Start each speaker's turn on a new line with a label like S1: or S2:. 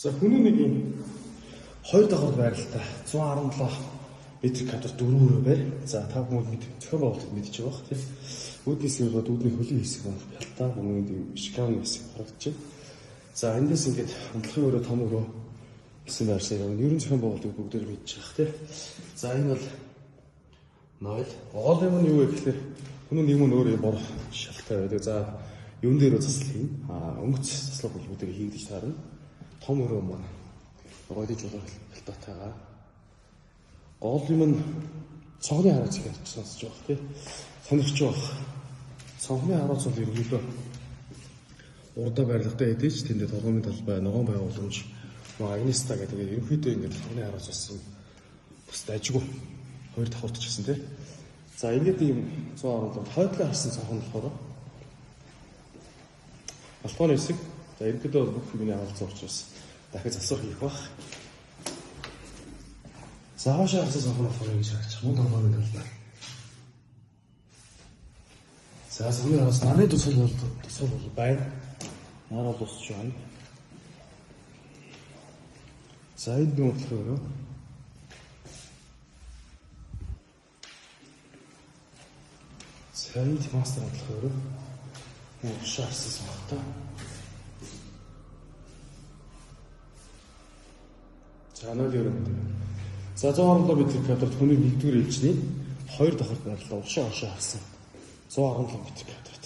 S1: За хүний нэг юм хоёр давхар байралтай 117 метр квадрат дөрвөн өрөө байр. За та бүхэн мэд зохион байгуулалтад мэдж байгаа бох тийм. Үүдний хэсэг бол үүдний хөлийн хэсэг бол ялтаа хүмүүний шкафны хэсэг харагдаж байна. За эндээс ингээд хамтлахын өрөө том өрөө гэсэн байршаа явна. Ерөн зохион байгуулалтыг бүгдээр мэдж байгаа тийм. За энэ бол 0. Гол юм нь юу вэ гэхээр хүний нэг мөн өөр юм бор шалтай байдаг. За юун дээр засал хийн. А өнгөц заслаг бол бүгдээр хийгдэж таарна. Том өрөө маань гойдож болоо халтаатайгаа. Гол юм нь цонхны хараац их сонсож байгаа тий. Сонирхож байгаа. Цонхны хараац бол ерөнхийдөө урдаа барилгатай хэдий ч тэндээ толгойн талбай, ногоон байгууламж, агниста гэдэг ерөнхийдөө ингээд толгойн хараац бас юм бас дайжгүй. Хоёр давхарт ч гэсэн тий. За ингээд ийм 117 хойдлоо харсан цонх нь болохоор балконы хэсэг. За ерөнхийдөө бол бүх юмны хаалцсан учраас дахиж засвар хийх бах. За хоошоо харсан цонх нь болохоор ингэж харагдаж байна. Мөн толгойн талбай. За цонхны хараас нарын тусгал бол байна. Нар бол усч байна. За энэ нь болохоор за энд мастер болохоор урагшаа харсан цонхтой. За 0 евро гэдэг. За 117 метр квадрат хүний нэгдүгээр ээлжний хоёр давхарт байрлал урагшаа хошоо харсан 117 метр квадрат.